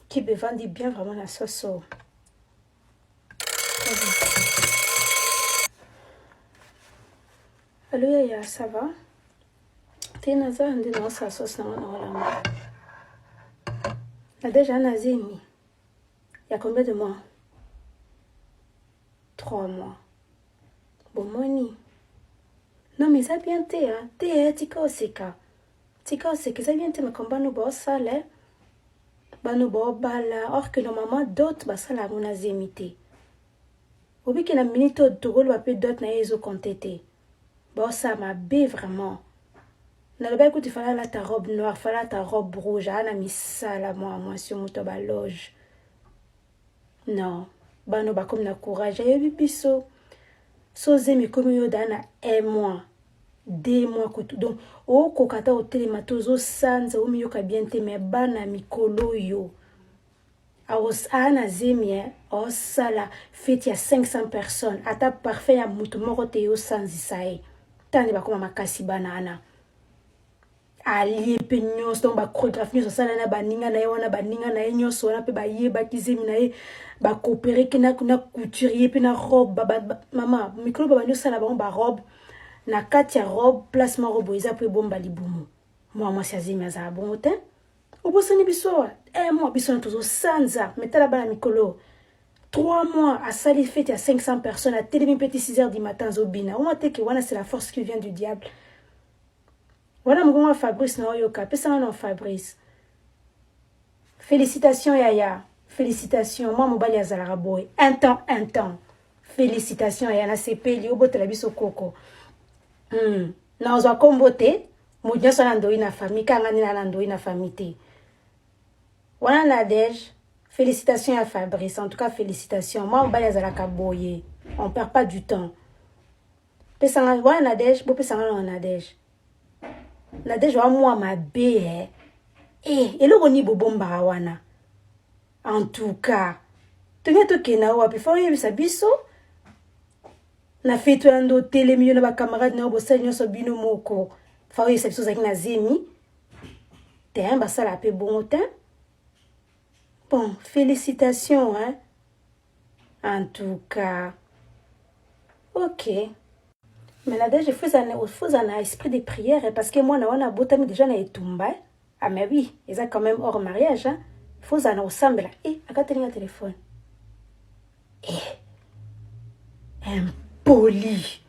Kibe evandi bien vraiment na soso. Allo yaya, ça va? Te naza nde naosala sauce nango na olamba. Na déjà na zemi. Ya combien de mois? 3 mois. Bomoni? Non mais eza bien te, hein? Te, eh, tika oseka. Tika oseka, eza bien te makambo bano baosala, eh? Bano baobala, or que normalement dot basala yango na zemi te. Obiki na minute oyo tokoloba mpe dot na ye ezocompter te. Baosala mabe vraiment. Nalobaki kuti fala alata robe noire, fala alata robe rouge, aa na misala mwa mwasi moto ya baloge. Non, bano bakomi na courage, ayebi biso. So zemi ekomi yo daa na un mois, 2 mois kutu, donc okoka ata otelema te, ozosanza, omiyoka bien te. Mais bana mikolo oyo aa na zemi, osala fête ya 500 personnes, ata parfum ya motu moko te osanzisa ye. Tani bakoma makasi bana wana, alie mpe nyonso. Donc bachorégraphie nyonso asala na baninga na ye wana, baninga na ye nyonso wana mpe bayebaki zemi na ye, bacoopéreki na couturier mpe na robe. Mama, mikolo babandi osala bango barobe, na kati ya robe place moko boye eza mpo ebomba libumu. Mwa mwasi azemi azala bongo te. Obosani biso awa, un mois biso na tozosanza. Mais tala bana mikolo, 3 mois asali fête ya 500 personnes, atelemi mpe ti 6 heures du matin azobina. Oma teke wana, c'est la force qui vient du diable. Wana mokongo ya Fabrice na oyoka, apesanga na Fabrice. Félicitation yaya, félicitation. Mwa mobali azalaka boye, un temps, un temps. Félicitation yaya, nasepeli obotela biso koko. Nazwa nkombo te, moto nyonso na ndoi na famille kanga nde na ndoi na famille te. Wana Nadege, félicitation ya Fabrice. En tout cas félicitation, mwa mobali azalaka boye, on perd pas du temps. Pesanga wana Nadege, bopesanga na Nadege. Nadege wa mwa mabe, eh. E eloko nini bobombaka wana? En tout cas tonge tokenda wapi? Fa oyebisa biso na fête wana nde otelemi, yo na bacamarade na yo, bosali nyonso bino moko. Fa oyebisa biso ozalaki na zemi te. Basala mpe bongo te. Bon, félicitations, hein? En tout cas ok. Mais Nadege, il faut un esprit de prière, parce que mwana wana abotami déjà na etumba. Ah mais oui, eza quand même hors mariage, hein? Il faut ozala na kosambela. E akatelinga telefone, e impoli.